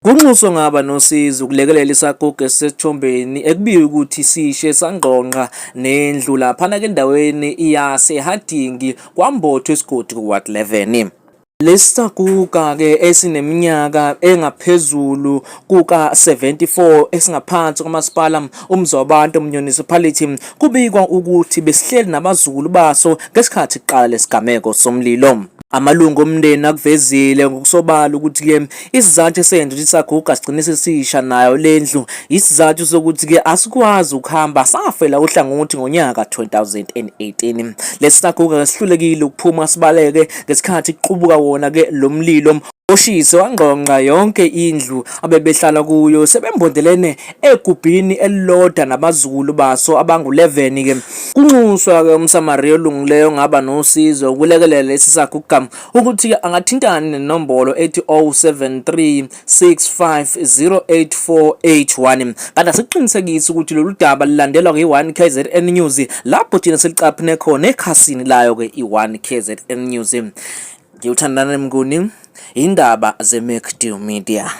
Kunxuswa ngaba nosizo ukulekelela isaguga esisesithombeni ekubikwa ukuthi sishe sangqongqa nendlu laphana-ke endaweni yaseHarding kwaMbotho esigodi ku-Ward 11. Lesi saguga-ke esineminyaka engaphezulu kuka-74 esingaphansi kwamasipala uMzwabantu Municipality kubikwa ukuthi besihleli nabazukulu baso ngesikhathi kuqala lesigameko somlilo. Amalungu omndeni akuvezile ngokusobala ukuthi-ke isizathu esenza ukuthi isaguga sigcine sesisha nayo le ndlu isizathu sokuthi-ke asikwazi ukuhamba safela uhlangothi ngonyaka 2018. Lesi saguga sihlulekile ukuphuma sibaleke ngesikhathi kuqubuka wona-ke lo mlilo oshise wangqongqa yonke indlu abebehlala kuyo sebembondelene egubhini elilodwa nabazukulu baso abangu-11 ke. Kunxuswa-ke umSamariya olungileyo ongaba nosizo ukulekelela lesi saguga ukuthi angathintana nenombolo ethi 073 6508481. Kanti asikuqinisekisi ukuthi lolu daba lulandelwa nge-1 KZN News lapho thina selicaphune khona ekhasini layo-ke i-1 KZN News. Ngiwuthandana Mnguni, indaba zeMcD Media.